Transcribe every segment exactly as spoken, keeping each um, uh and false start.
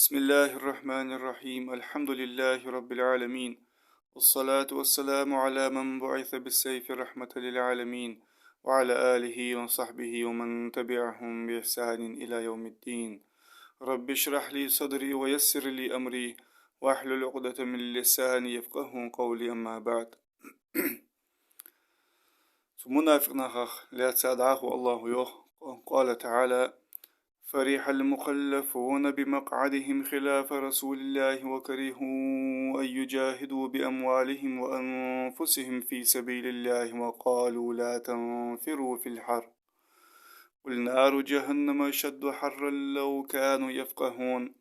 بسم الله الرحمن الرحيم. الحمد لله رب العالمين. والصلاة والسلام على من بعث بالسيف رحمة للعالمين، وعلى آله وصحبه ومن تبعهم بإحسان إلى يوم الدين. رب اشرح لي صدري ويسر لي أمري واحلل عقدة من لساني يفقهوا قولي، أما بعد. Цу мунафикъ нахах лаьца дӀахо АллахӀа йоах, قال تعالى: فرح المخلفون بمقعدهم خلاف رسول الله وكرهوا أن يجاهدوا بأموالهم وأنفسهم في سبيل الله وقالوا لا تنفروا في الحر قل نار جهنم أشد حرا لو كانوا يفقهون.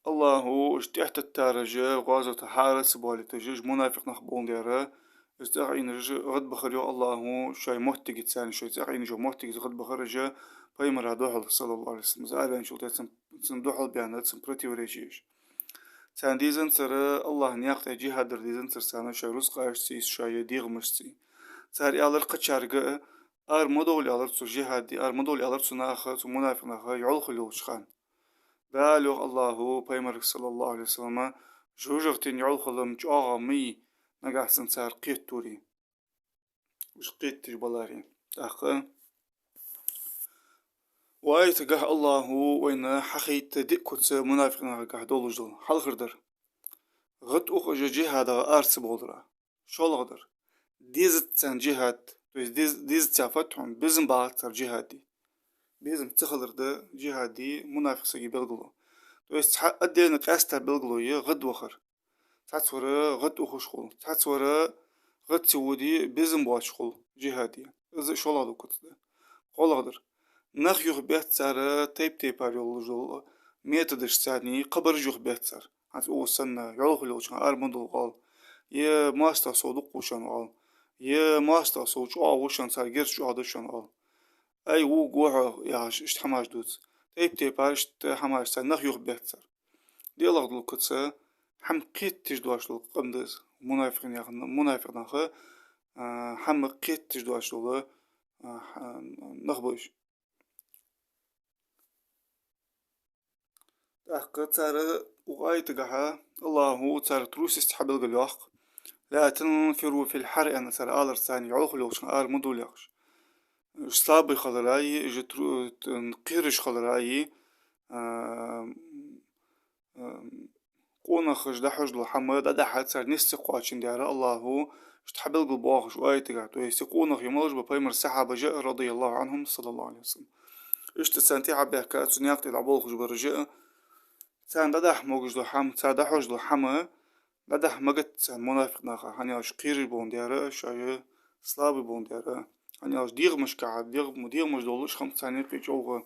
АллахӀа уж тӀехьатеттараш, гӀазота хьара ца боалийташ, уж мунафикъ нах боландаь, уж цӀагӀа Ӏийнараш гӀадбахар, йоах АллахӀа, шоай моттигашца, шоай цӀагӀа Ӏийнараш моттигашца гӀадбахар уж пайхамара духьал, صلى الله عليه وسلم, из араваьнначул тӀехьа цун, цун духьал баьнна, цун противоречи еш. Царна дезанзар АллахӀа наькъа тӀа джихӀад дар, дезанзар царна шоай рузкъашцеи, шоай дегӀамашцеи. Цар аьлар кхычарга: ара ма довла, аьлар, цу джихӀаде, ара ма довла, аьлар, цу наха, цу мунафикъ наха йӀовхал йолча хана. Дала, йоах АллахӀа пайхамарга, صلى الله عليه وسلم, жожагӀатен йӀовхал-м чӀоагӀа ма йий, нагахьа санна цар кхетадаре, уж кхетадеш баларе. ТӀаккха укх аятагахьа АллахӀа вайна хьахайт диъ куц мунафикъ нахагахьа долаш дола. Хьалхардар: гӀадух уж джихӀадах ара ца боалара. ШоллагӀдар: дезац царна джихӀад, то есть дез-, дезац цар фатхьун, безам багӀац цар джихӀаде. Безам ца хилар да джихӀаде мунафикъ сага белгало. То есть цхьа отдельно къаьстта белгало я гӀадвахар. Цхьацца вар гӀадухаш хул, цхьацца вар гӀад ца воде безам боацаш хул джихӀаде. Из шоллагӀа дола куц да. КхоалагӀдар: нах юхабетт цар тайп-тайпара йолаш дола методашцеи, кхабараш юхабетт цар. ХӀанз укхаза санна, йӀовхал йолча хана ара ма довла оал, е моастагӀа сов дукха ва шоана оал, е моастагӀа сов чӀоагӀа ва шоана, цар герз чӀоагӀа да шоана оал. Ай, вувргва хьо, яхаш, иштта хӀамаш дувц. Тайп-тайпара иштта хӀамашца нах юхабетт цар. ДиълагӀа дола куц: хӀама кхетадеш доацаш дола къам да из, мунафикъ нах, мунафикъ нах, а, хӀама кхетадеш доацаш дола, а, хӀа-, нах ба уж. ТӀаккха цар укх аятагахьа АллахӀа цар трусость хьабелгалйоаккх. لا تنفروا في الحر, аьнна, цар аларца, йӀовхал йолча хана ара ма довла яхаш. Уж слабый хилари, уж тру-, т-, кхераш хилари, а, а, къонахаша дӀахьош дола хӀама дӀадахьа цар нийса ца кхоачандаь, АллахӀа иштта хьабелгалбоахаш укх аятагахьа. То есть къонахий малаш ба? Пайхамара сахьабаш, رضي الله عنهم, صلى الله عليه وسلم. Иштта царна тӀехьа баьхка, цу наькъа тӀа дӀаболхаш бараш, царна дӀадахьа могаш дола хӀама, цар дӀахьош дола хӀама дӀадахьа магац царна мунафикъ наха, хӀана аьлча кхераш боландаь, шоаш слабый боландаь, хӀана аьлча дегӀамашкахьа, дегӀ-, дегӀамаш долаш хӀама царна юкъе чӀоагӀа,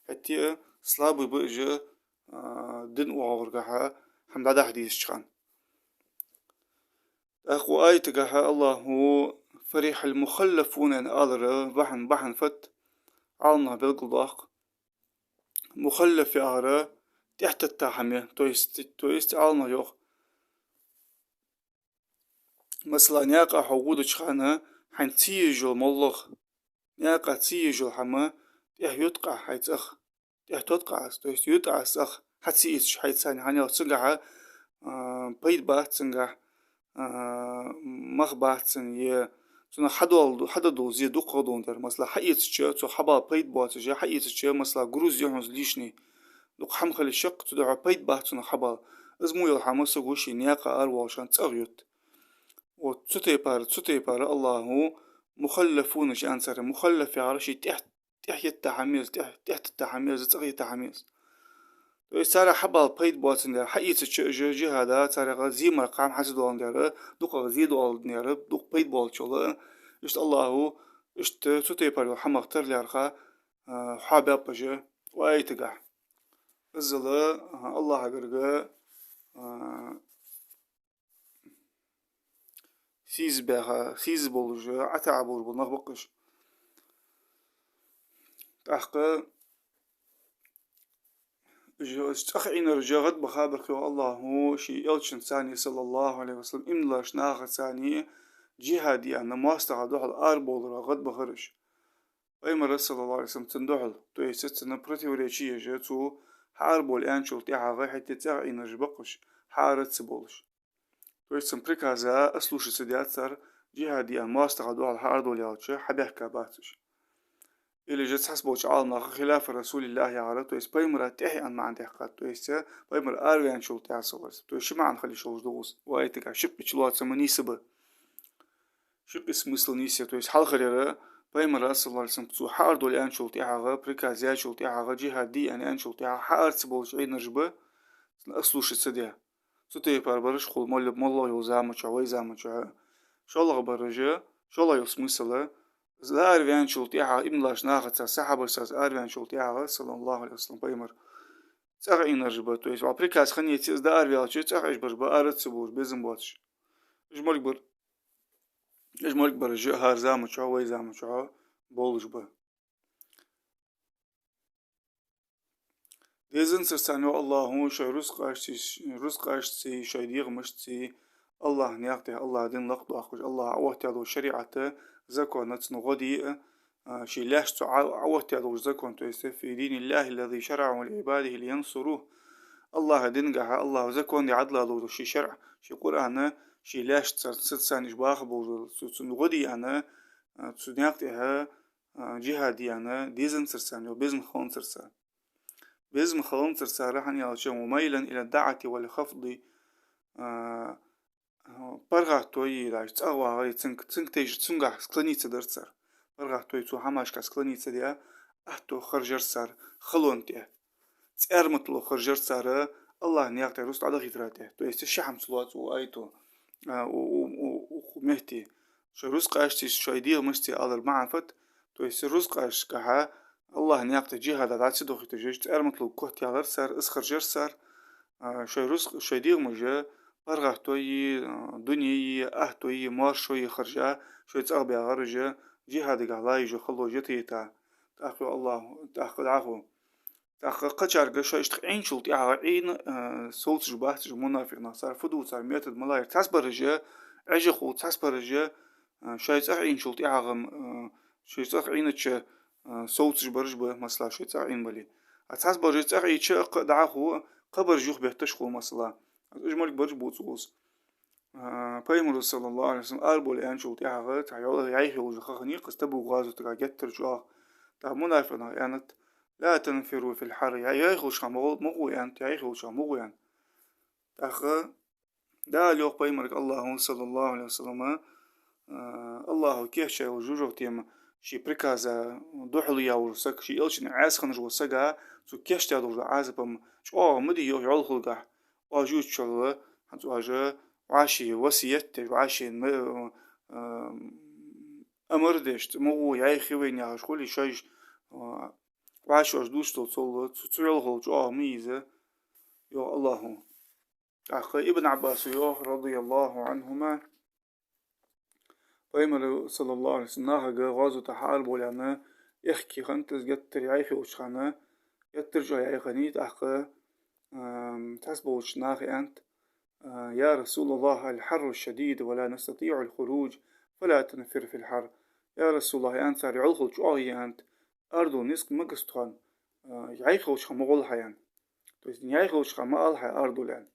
хӀаьта а слабый ба уж, а, дин оагӀоргахьа хӀама дӀадахьа дезача хана. ТӀаккха укх аятагахьа АллахӀа فرح المخلفون аьнна алар бахьан, бахьан фуд, Ӏаламнаха белгалдоаккх. Мухаллаф яхар тӀехьатетта хӀама я, то есть, то есть Ӏаламнаха йоах, масала, наькъа хьо водача хана хьайна ца езаш йола моллагӀа, наькъа ца езаш йола хӀама тӀехьайода-кх Ӏа хьай цӀагӀа, тӀехьатода-кх Ӏа из, то есть йода Ӏа из цӀагӀа, хьа ца эцаш хьайца, хӀана аьлча цунгахьа, а, пайда бац цунгахьа, а, мах бац цунна, е цунах хьадоал-, хьадоалаш дола зе дукхагӀа доландаь. Масала, хьаэцача цох хьабала пайда боацаш, хьаэцача, масала, груз я хьона из лишний, дукха хӀама хилча-кх, цудухьа пайда бац цунах хьабала. Из мо йола хӀама саго ший наькъа аравоалаш хана цӀагӀа йода. Вот цу тайпара, цу тайпара АллахӀа мухаллафунаш аьнна цар, мухаллаф яхар ший тӀехьа тӀехьайетта хӀама я из, тӀехь-, тӀехьатетта хӀама я из, цӀагӀайетта хӀама я из. То есть царех хьабала пайда боацандаь, хьаэцача уж джихӀада, царех зе мара кхы хӀама хьа ца доаладаь, дукхагӀа зе доаладаь, дукха пайда болаш йола. Иштта АллахӀа, иштта цу тайпара йола хӀамах тара лаьрхӀа, а, хьоабаьб уж укх аятагахьа. Иззал, а, АллахӀа гарга, а, сийсаза баьха, сийсаза болаш, ӀотаӀа болаш бола нах ба-кх уж. ТӀаккха уж цӀагӀа Ӏийнараш гӀадбаха бар-кх, йоах АллахӀа, ший элчанца, صلى الله عليه وسلم, иман долча нахаца, джихӀаде аьнна, моастагӀа духьал арабовлара гӀадбахараш. Пайхамара, صلى الله عليه وسلم, цунна духьал, то есть цунна противоречи еш, цо хьаарабовла аьнначул тӀехьагӀа хӀаьта цӀагӀа Ӏийнараш ба-кх уж, хьаара ца бовлаш. То есть цун приказа ослушаться даьд цар, джихӀад де аьнна моастагӀа духьал хьаарадовла аьлча, хьабаьхка бац уж. Или же цхьаболча Ӏаламнаха хиляфа расулиллахӀ яхар, то есть пайхамара тӀехьа аьнна маӀан даьккхад, то есть пайхамар араваьнначул тӀехьа, саллаллахӀу Ӏалайхи ва саллам. То есть ши маӀан хила йиш йолаш да укхаза, укх аятагахь ши къийсача лоаца ма нийсаб. Ши къийса смысл нийсъе, то есть хьалхаръяр, пайхамара, саллаллахӀу Ӏалайхи ва саллам, цо хьаарадовла аьнначул тӀехьагӀа, приказ яьчул тӀехьагӀа, джихӀад де аьнна аьнначул тӀехьагӀа хьаара ца бовлаш Ӏийнараш ба, ослушаться даь. Цу тайпара бараш хул моллагӀа йолча заман чухь, вай заман чухь. ШоллагӀа бараш, шоллагӀа йола смысл, из араваьнначул тӀехьагӀа, иман долча нахаца, сахьабашца араваьнначул тӀехьагӀа, саллаллахӀу Ӏалайхи ва саллам, пайхамар, цӀагӀа Ӏийнараш ба, то есть, вай приказ хинна яц, из араваьлча цӀагӀа Ӏеш бараш ба, ара ца бовлаш, безам боацаш. Уж морг бар-, уж морг бараш хӀара заман чухь, вай заман чухь болаш ба. Дезанзар царна, йоах АллахӀа, шоай рузкъашцеи, рузкъашцеи, шоай дегӀамашцеи АллахӀа наькъа тӀа, АллахӀа дин лакхдоаккхаш, АллахӀа Ӏооттадаь дола шариӀат, закон цунна гӀо де а, а, ший лаьшта цо Ӏо-, Ӏооттадаь дола закон, то есть في دين الله الذي شرعه لعباده لينصروه. АллахӀа дингахьа, АллахӀа законе Ӏодилла дола ший шарӀ, ший Къуръан, ший лаьшта цар, царца уж баха болаш дола, цу-, цунна гӀо де аьнна, а, цу наькъа тӀа а, джихӀад де аьнна, дезанзар царна, йоах, безам хиланзар царна. Безам хиланзар цар, хӀана аьлча, وميلا إلى الدعة والخفض, а, а, паргӀатои, даже цӀагӀа вагӀари, цунга, цунга тешаш, цунгахьа склониться дар цар. ПаргӀатои цу хӀамашка склониться де, аьттув хержар цар халонна тӀа. ЦӀарматало хержар цар АллахӀа наькъа тӀа рузкъа дӀадахийтара тӀа. То есть ши хӀама ца лоац укх аято, а, у-, у-, у-, укх метте. Шоай рузкъашцеи шоай дегӀамашцеи алар маӀан фуд, то есть рузкъашкахьа АллахӀа наькъа тӀа джихӀад дӀа ца дохийташ, цӀарматалга котъялар цар, из хержар цар, а, шоай рузкъ-, шоай дегӀамаш паргӀатои, а, дунеи, аьттуви, моаршои хержа, шоай цӀагӀа багӀараш, джихӀадагахьа лайжа хало житайта. ТӀаккха АллахӀа, тӀаккха дӀахо. ТӀаккха кхычарга шоай иштта Ӏийначул тӀехьагӀа Ӏийна, а, совцаш бац уж мунафикъ нах. Цар фу ду, цар метод мала яр? Цхьабараш Ӏеш хул, цхьабараш, а, шоай цӀагӀа Ӏийначул тӀехьагӀа, а, шоай цӀагӀа Ӏийнача, а, совцаш бараш ба, масала, шоай цӀагӀа Ӏийна бале. А цхьабараш цӀагӀа Ӏийча а кхы а дӀахо, кхыбараш юхабетташ хул, масала. Уж морг бараш бувц укхаза. А, пайхамара, саллаллахӀу Ӏалайхи ва саллам, арабовла аьнначул тӀехьагӀа, цхьа йола яьха йолаш ха хиннай-кх из, Табук гӀазотагахьа геттара чӀоагӀа. ТӀаккха мунафикъ наха аьннад: لا تنفروا في الحر, я-, яьха йолча хана ма гӀо-, ма гӀо, аьннад, яьха йолча хана ма гӀо, аьннад. ТӀаккха Дала йоах пайхамарга АллахӀа, саллаллахӀу Ӏалайхи ва саллам, а, АллахӀа кийчъяь йола жожагӀатен ший приказа духьале яь вола саг, ший элчанна Ӏаьса хинна вола саг, цо кийчдаь дола Ӏазап-м чӀоагӀа ма дий, йоах, йӀовхалгахьа. Оаш ювцачул, хӀанз оаш вӀаший васкет деш, вӀаший ма-, а, амар деш, ма гӀо, яьхе вайна яхаш хуле, шоаш, а, вӀаший оаш дувцаш дола цул, цу, цу йӀовхал чӀоагӀа ма йий из, йоах АллахӀа. ТӀаккха Ибн Ӏаббаса йоах, радияллахӀу Ӏанхума, пайхамара, саллаллахӀу Ӏалайхи ва саллам, нахага гӀазота хьаарабовла аьнна, аьхки хиннад из геттара яьха йолча хана, геттара чӀоагӀа яьха хиннай, тӀаккха, ам, цхьаболча наха аьннад: а, يا رسول الله، الحر شديد ولا نستطيع الخروج، فلا تنفر في الحر. Я РасулаллахӀ, аьннад цар, йӀовхал чӀоагӀа я, аьннад, арадовла низ ма гац тхона, а, яьха йолча хана ма гӀолахьа, аьннад. То есть яьха йолча хана ма алахьа арадовла, аьннад.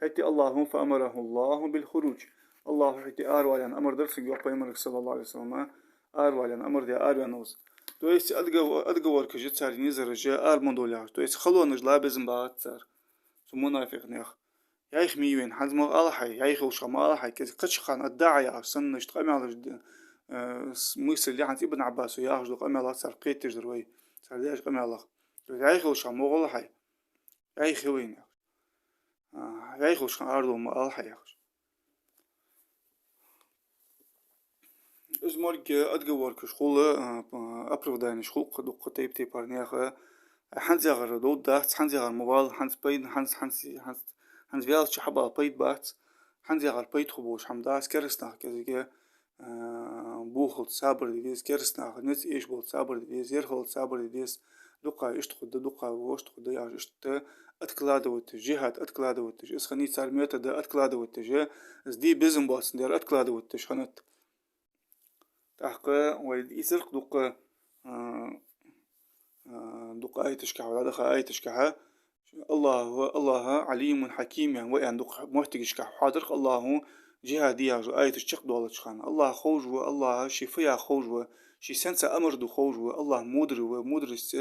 ХӀаьта АллахӀа, فأمره الله بالخروج. АллахӀа хӀаьта аравала аьнна амар даьд цунга, йоах, пайхамарга, саллаллахӀу Ӏалайхи ва саллам, аравала аьнна амар даь, араваьннав из. То есть отгов-, отговоркаш я цар, низараш я, ара ма довла яхаш. То есть халонаш ла безам бац цар, цу мунафикъ наьха. Яьха ма йий вайна, хӀанз ма алахьа, яьха йолча хана ма алахьа, кӀезига кхыча хана, الدعة яхаш санна, иштта къамаьлаш д-, э, с-, мысль я хӀанз Ибн Ӏаббаса яхаш дола къамаьл цар кхеташ дар вай, цар даьча къамаьлах. То есть яьха йолча хана ма гӀолахьа, яьха я вайна яхаш. А, яьха йолча хана арадовла ма алахьа яхаш. Из морг отговоркаш хул, а, оправданиеш хул-кх дукха тайп-тайпара наьха. ХӀанз яхар довргдац, хӀанз яхар ма вала, хӀанз пайда, хӀанз, хӀанз, хӀанз, хӀанз ваьлча хьабала пайда бац, хӀанз яхар пайда хургболаш хӀама дац, кераста нах кӀезига, а, бохалца сабар де деза, кераста наха низ эшабалца сабар де деза, ярхӀалца сабар де деза, дукха иштта хургда, дукха вошта хургда яхаш, иштта откладывать деш, джихӀад откладывать деш, из хиннай цар метод откладывать деш, из де безам боацандаь откладывать деш хиннад. ТӀаккха вай ийцар-кх дукха, а, а, дукха аяташкахьа, вай дӀадаха аяташкахьа, АллахӀа, АллахӀа Ӏалимун Хьаким яха ва аьнна дукха моттигашка хьоадаьр-кх АллахӀа, джихӀад де яхаш дола аяташ чакхдоалача хана. АллахӀ ховш ва, АллахӀа ше фу я ховш ва, ше сенца амар ду ховш ва, АллахӀ мудр ва, мудрость,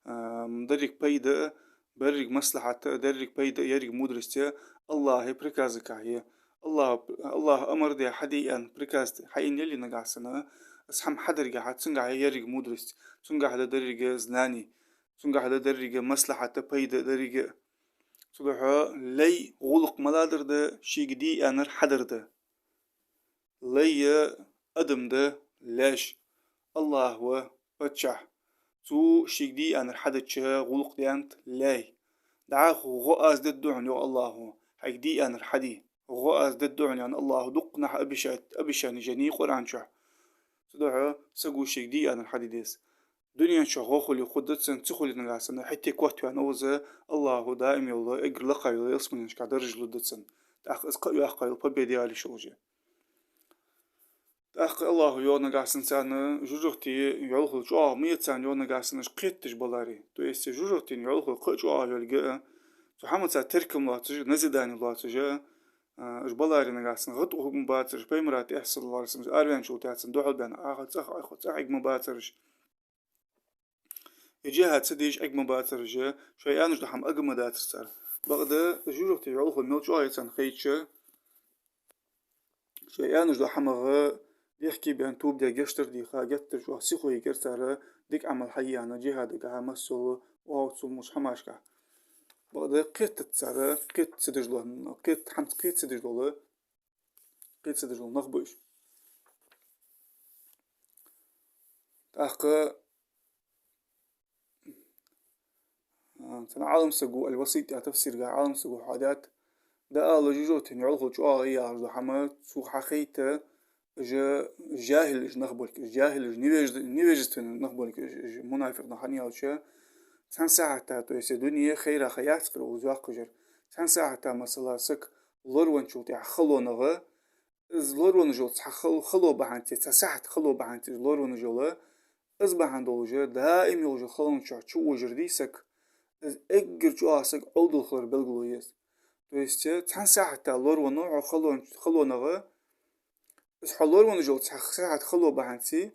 а, деррига пайда а, деррига маслахьат а, деррига пайда а, еррига мудрость а АллахӀа приказашка я. АллахӀ, АллахӀа амар де, хьаде аьнна приказ хьаенна яле нагахьа санна, из хӀама хьадергахьа, цунгахьа я еррига мудрость, цунгахьа да деррига знани, цунгахьа да деррига маслахьат а, пайда а деррига а. Цудухьа лай гӀулакх малагӀдар да, шийга де аьннар хьадар да. Лай адам да лаьш, АллахӀ ва паччахь. Цо шийга де аьннар хьадича гӀулакх даьннад лай. ДӀахо гӀо аз дергда хьона, йоах АллахӀа, хьайга де аьннар хьаде. ГӀо аз дергда хьона, аьнна, АллахӀа дукха наха обещать, обещани еннай Къуръан чу. Цудухьа саго шийга де аьннар хьаде деза. Дунен чу гӀо хуле хургда цунна, ца хуле нагахьа санна хӀаьта котваьннав из, АллахӀа даим йола, эггара лакха йола ялсмалешка дарж лургда цунна. ТӀаккха из кхы а йоккха йола победа яла йиш йолаш я. ТӀаккха АллахӀа йоах нагахьа санна царна, жожагӀатен йӀовхал чӀоагӀа ма я царна, йоах нагахьа санна, уж кхетадеш баларе. То есть жожагӀатен йӀовхал кхы а чӀоагӀа йолга а, цу хӀамаца теркам лоацаш а, назидани лоацаш а, а, уж баларе нагахьа санна гӀадъухарг ма бацар уж, пайхамара тӀехьа, саллаллахӀу Ӏалайхи ва саллам, уж араваьнначул тӀехьа цунна духьал баьнна, ах цӀагӀа, ах цӀагӀа Ӏергма бацар уж. Из джихӀад ца де аьнна Ӏергма бацар уж, шоай аьннача хӀамах агама дацар цар. Бакъда жожагӀатен йӀовхал мел чӀоагӀа я царна хайча, шоай аьннача хӀамах дехке баьнна, тоба даь, гештдар дийха, геттара чӀоагӀа сихо йигар цар, дика Ӏамал хьаяьнна, джихӀадагахьа, массайола оагӀув цу муш хӀамашка. Бакъда кхетац цар, кхета ца деш дола, кхета, хӀанз кхета ца деш дола, кхета ца деш дола нах ба уж. ТӀаккха, а, цхьан Ӏалам саго, Аль-Васити тафсиргахьа Ӏалам саго хьоадаьд, дӀаала жожагӀатен йӀовхал чӀоагӀа я яхаш дола хӀама, цо хьахайт, уж жахӀилаш нах болга, уж жахӀилаш, невеж-, невежественный нах болга, уж, уж мунафикъ нах хӀана аьлча, цхьан сахьата, то есть дуне хайра ха яц-кх укхаза йоаккхаш яр. Цхьан сахьата, масала, саг лоравенначул тӀехьа халонагӀа, из лоравенна йола цхьа хал-, хало бахьанца, цхьа сахьат хало бахьанца из лоравенна йола, из бахьан долаш даим йолча халон чу чувожар дий саг, из эггара чӀоагӀа саг Ӏовдал хилара белгало я из. То есть цхьан сахьата лоравеннав хьо халон-, халонагӀа, из хьо лоравенна йола цхьа сахьат хало бахьанца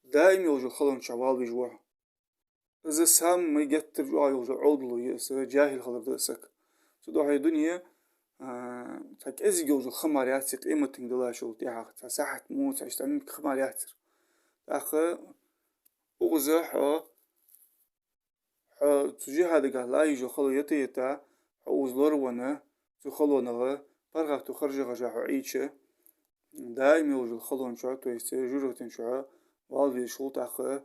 даим йолча халон чу вала везаш ва хьо. Из самый геттара чӀоагӀа йолаш йола Ӏовдало я из, жахӀил хилар да из саг. Цудухьа дуне, а, цхьа кӀезига йолаш йола ха мара яц из къематдийнахьа дӀалуш йолча тӀехьагӀа, цхьа сахьат мо, цхьа иштта ма кхы ха мара яцар. ТӀаккха укхаза хьо, хьо цу джихӀадагахьа лаьрхӀа йола хало йита-йита, хьо укхаза лоравенна, цу халонагӀа паргӀато харжа-харжа хьо Ӏийча, даим йолаш йолча халон чу, то есть жожагӀатен чу вала везаш хул. ТӀаккха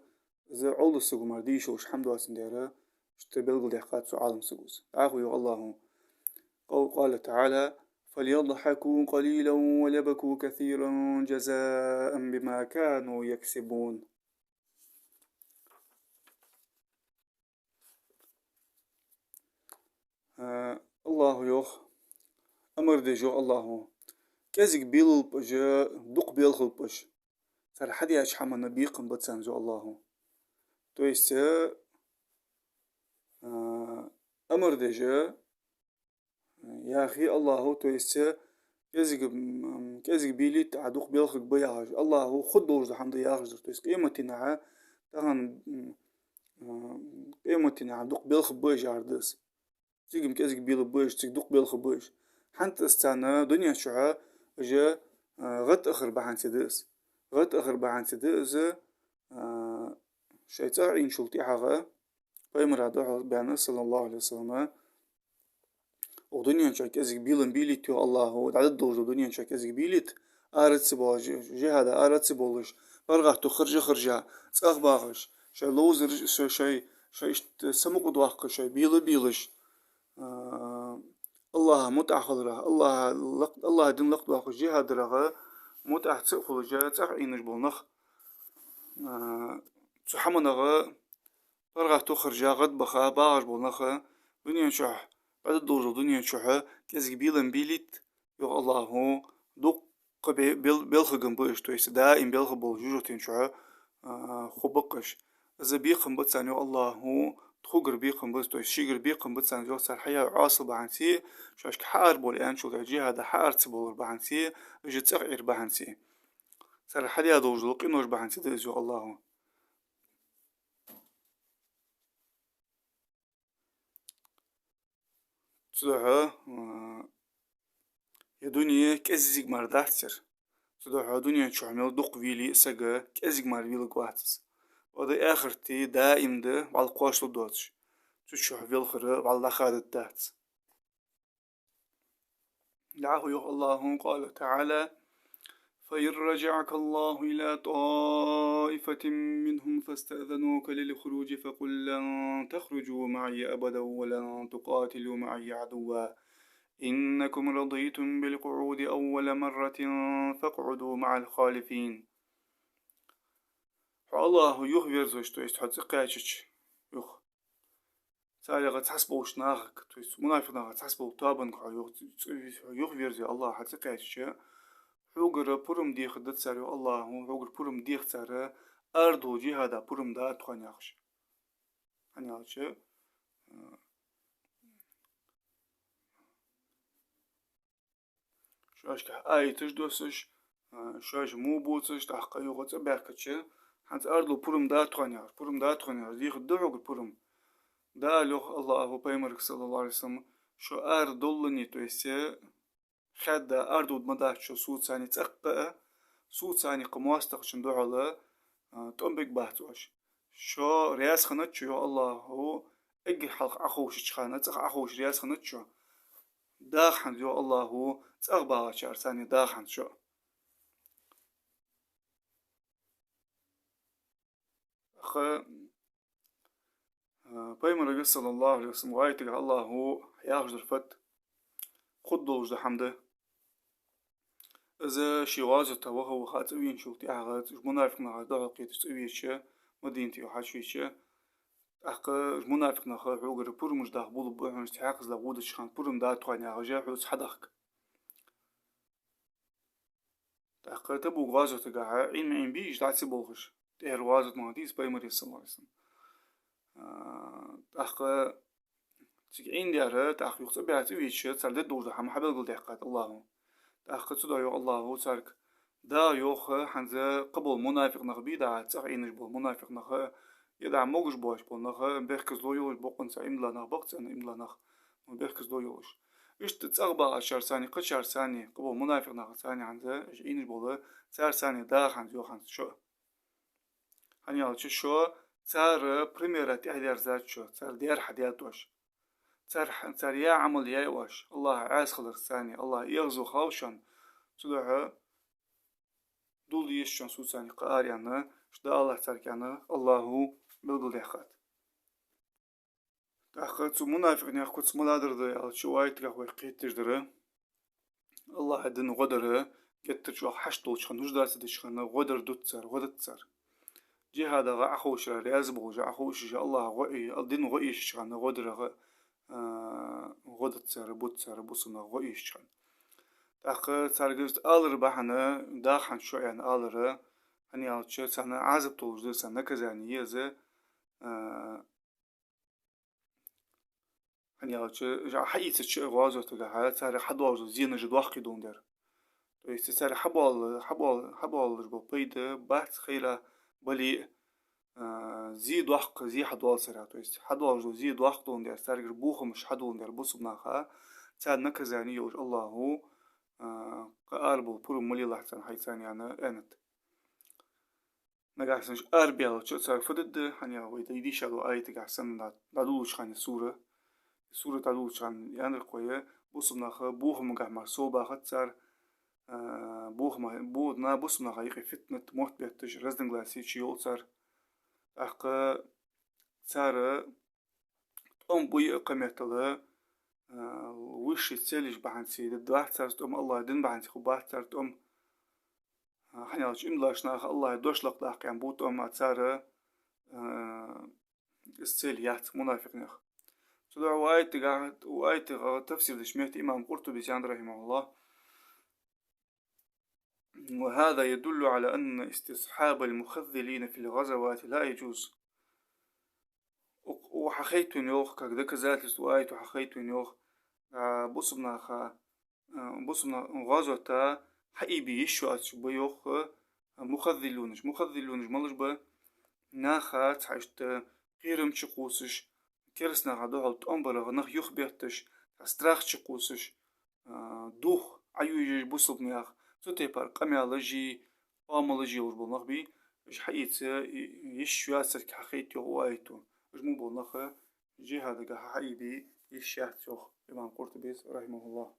из Ӏовдала саго мара де йиш йолаш хӀама доацандаь, иштта белгалдаьккхад цу Ӏалам саго из. ДӀахо йоах АллахӀа, къав-, قال تعالى: فليضحكوا قليلا وليبكوا كثيرا جزاء بما كانوا يكسبون. А, АллахӀа йоах, амар деш йоах АллахӀа: кӀезига белалба уж, дукха белхалба уж. Цар хьадаьча хӀаманна бекхам ба царна, йоах АллахӀа. То есть, а, амар деш, яхе АллахӀа, то есть, кӀезига, м, кӀезига белийта, Ӏа дукха белхаргба яхаш. АллахӀа хургдолаш дола хӀама да яхаш дар. То есть къематдийнахьа, тахан, м, а, къематдийнахьа дукха белхаргба уж яхар да из. Цига-м кӀезига беларгба уж, цига дукха белхаргба уж. ХӀанз из царна дунен чухь уж, а, гӀадтӀахар бахьанца да из. ГӀадтӀахар бахьанца да из, а, шоай цӀагӀа Ӏийначул тӀехьагӀа, пайхамара духьал баьнна, саллаллахӀу Ӏалайхи ва саллам, укх дунен чу кӀезига белам белийта, йоах АллахӀа, дӀадоладолча дунен чу кӀезига белийта, ара ца боалаш, джихӀаде ара ца боалаш, паргӀато харжа-харжа, цӀагӀа багӀаш, шоай ловзар, шоай, шоай, шоай иштта самукъадоаккхаш, шоай бела-белаш, а, АллахӀа мутӀахьа хиларах, АллахӀа лакх-, АллахӀа дин лакхдоаккхаш джихӀад дарах мутӀахьа ца а хулаш, цӀагӀа Ӏийнаш бола нах, а, цу хӀаманагӀа паргӀато харжа, гӀадбаха багӀаш бола нах дунен чухь, бӀаьдадолча дунен чухь кӀезига белам белийта, йоах АллахӀа, дукха бе-, бел-, белхаргба уж, то есть даим белхаргболаш жожагӀатен чухь, а, хургба-кх уж. Из бекхам ба царна, йоах АллахӀа, тхогара бекхам бац, то есть шийгара бекхам бац царна, йоах, цар хьаяь Ӏоасал бахьанца, шоашка хьаарабовла аьнначул тӀехьагӀа, джихӀада хьаарцабовлар бахьанца, из цӀагӀа Ӏийр бахьанца. Цар хьадаь долаш дола къинош бахьанца да из, йоах АллахӀа. Цудухьа, а, ер дуне кӀезига мара дац ер. Цудухьа дунен чухь мел дукха вийле а саг кӀезига мара вийларгвац из. Ва да, ахарат даим да, вӀалла кхоачалургдоацаш. Цу чухь велхар вӀалла дӀахадаргдац. ДӀахо йоах АллахӀа, قال تعالى: فإن رجعك الله إلى طائفة منهم فاستأذنوك للخروج فقل لن تخرجوا معي أبدا ولن تقاتلوا معي عدوا إنكم رضيتم بالقعود أول مرة فاقعدوا مع الخالفين. Хьо АллахӀа юхаверзавеш, то есть хьо цӀи кхаьчача, юха царех цхьацца болча нахага, то есть мунафикъ нахах цхьацца болча тоабанга хьо юха, цӀи-, цӀи-, юхаверзе АллахӀа хьо цӀи кхаьчача, хьогара пурам дехаргда цар, йоах АллахӀа, хьогара пурам дех цар, арадовла джихӀаде пурам да тхона, яхаш. ХӀана аьлча, а, шоашка аяташ доссаш, а, шоаш во бувцаш, тӀаккха юха цӀабаьхкача, хӀанз арадовла пурам да тхона, яхаш, пурам да тхона, яхаш, дехаргда хьогара пурам. ДӀаала, йоах АллахӀа пайхамарга, صلى الله عليه وسلم, шо арадовлале, то есть, э, хаьдда арадовларгдац шо соца цхьана цӀаккха а, соца цхьана кхы моастагӀчун духьала, а, тӀом бергбац оаш. Шо раьза хиннад шо, йоах АллахӀа, эггара хьалха Ӏоховшача хана, цӀагӀа Ӏоховша раьза хиннад шо. ДӀахо хӀанз, йоах АллахӀа, цӀагӀа багӀачарца дӀахо хӀанз шо. ТӀаккха, а, пайхамарга, صلى الله عليه وسلم, вай тӀагӀа АллахӀа яхаш дар фуд, хургдолаш да хӀама да. Из ший гӀазота ваха-ваха цӀавеначул тӀехьагӀа, уж мунафикъ наха духьалкхеташ цӀавеча, Мадинате хьачувеча, тӀаккха уж мунафикъ нах хьогара пурамаш даха болабу хьона, цхьаькхаза гӀо деча хана пурам да тхона, яхаш, хьоца хьадахка. ТӀаккха Табук гӀазотагахьа Ӏийна ма Ӏийна бий уж дӀа ца болхаш, тӀеххьара гӀазот ма дий из пайхамара, صلى الله عليه وسلم. А, тӀаккха цига Ӏийна дар, тӀаккха юха цӀабаьхка цӀавеча, цар дергдолаш дола хӀама хьабелгалдаьккхад АллахӀа. ТӀаккха цудухьа йоах АллахӀа царга: дӀа, йоах, хӀанз кхыбола мунафикъ нах бий дӀа, цӀагӀа Ӏийнаш бола мунафикъ нах, е дӀа могаш боацаш бола нах, бехказло йолаш, бокъонца иман дола нах ба-кх царна, иман дола нах, но бехказло йолаш. Иштта цӀагӀа багӀачарца, кхычарца, кхыбола мунафикъ нахаца хӀанз уж Ӏийнаш бола, царца дӀахо хӀанз, йоах, хӀанз шо. ХӀана аьлча шо цар примера тӀехьадерзадац шо, цар даьр хьадаьд оаш. Цар, цар яь Ӏамал яьй оаш, АллахӀа Ӏаьса хиларца, АллахӀа эгӀазвахав шоана. Цудухьа дулла дезаш шоана соца кхы ара, аьнна, шо дӀаалалахь царга, аьнна, АллахӀа белгалдаьккхад. ТӀаккха цу мунафикъ наьха куц малагӀа дар да аьлча, укх аятагахьа вайга кхетадеш дар. АллахӀа дина гӀо дар, геттара чӀоагӀа хьашт долча хана, нужда ца деча хана гӀо дар дут цар, гӀо дац цар. ДжихӀадагӀа Ӏоховшара раьза болаш, Ӏоховшаш, АллахӀа гӀо э-, дина гӀо эшача хана гӀо дарах, а, гӀо дац цар, бут цар, бусалба наха гӀо эшача хана. ТӀаккха царга иштта алар бахьан, дӀахо хӀанз шо аьнна алар, хӀана аьлча царна Ӏазап долаш да, царна наказание я из, а, хӀана аьлча, уж хьаийцача гӀазотагахьа царех хьадоалаш дола зенаш доккхий долаш дар. То есть царех хьабоал-, хьабоал-, хьабоалаш бола пайда бац, хайра бале а, а, зе доккха, зе хьадоал царех. То есть хьадоалаш дола зе доккха долаш дар, царгара бохамаш хьадолаш дар бусалба наха, царна наказание йолаш АллахӀа, а, кхы арабовла пурам ма лелахь царна хьайца, аьнна, аьннад. Нагахьа санна уж арабаьлча, цар фу дергда, хӀана аьлча вай дийша долча аятагахьа санна дӀадолалуча хана, сура, сура дӀадолалуча хана аьннад-кх вай, бусалба нах бохамагахьа мара совбахац цар, а, бохама-, бо-, на-, бусалба наха юкъе фитнат, мотт бетташ, разногласи чуйоал цар. ТӀаккха цар тӀом буй а кхыметтел, а, высший целаш бахьанца дергдац цар тӀом, АллахӀа дин бахьанца хургбац цар тӀом. А, хӀана аьлча иман долаш наха АллахӀа дош лакхдаккха аьнна бу тӀом, а цар, а, из цель яц мунафикъ наьха. Цудухьа укх аятагахьа, укх аятагахьа тафсир деча метте имам Къуртубис аьннад, رحمه الله: وهذا يدل على أن استصحاب المخذلين في الغزوات لا يجوز. Укх-, укх хьахайт вайна йоах, как доказательство, аято хьахайт вайна йоах, а, бусалба наха, а, бусалба на-, гӀазота хьаийбе йиш йоацаш ба йоах, а, мухаззилунаш. Мухаззилунаш малаш ба? Наха цхьа иштта кхерам чукхувсаш, кераста наха духьал тӀом барах нах юхабетташ, цхьа страх чукхувсаш, а, дух Ӏоюжаш бусалба наьха. Цу тайпара къамаьлаш а, оамалаш а йолаш бола нах ба, уж хьаийца йиш йоацаш хьахайт йоах укх аято. Уж мо бола нах джихӀадага хьаийбе йиш яц йоах имам Къуртубис, рахьимахуллахӀ.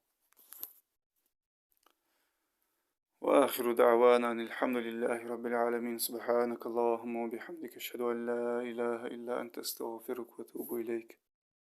وآخر دعوانا أن الحمد لله رب العالمين. سبحانك اللهم وبحمدك، أشهد أن لا إله إلا أنت، أستغفرك وأتوب إليك.